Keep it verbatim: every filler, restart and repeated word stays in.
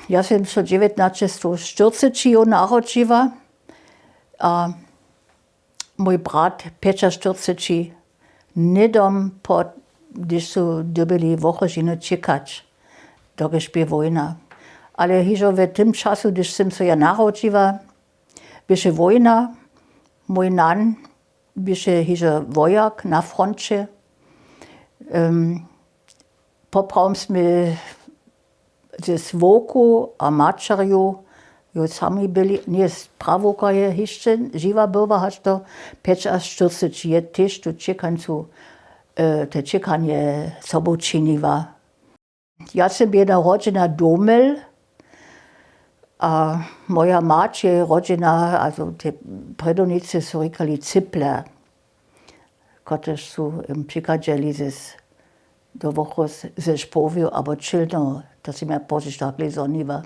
Ja sym so dźewjatnaćestow štyrceći narodźiła a mój brat pjećaštyrceći, hnydom po, hdyž su dyrbjeli wochrožinu ćěkać, dokelž bě wójna. Ale hižo w tym času, hdyž sym so ja narodźiła, běše wójna. Mój nan běše hižo wojak na fronće. Poprawom smy ze swowku a maćerju jo sami byli, njeje, prawowka je hišće žiwa była, hač do pjećaštyrceći je tež tu ćěkańcu, te ćěkanje sobu činiła. Ja sym jedna rodźena Domel a moja mać je rodźena, also te Prědownicy su rikali Cypler, kotrež su w přichadźeli z do Wochow ze Špowju abo Čilnow, to sym ja pozdźiš takle zhoniła.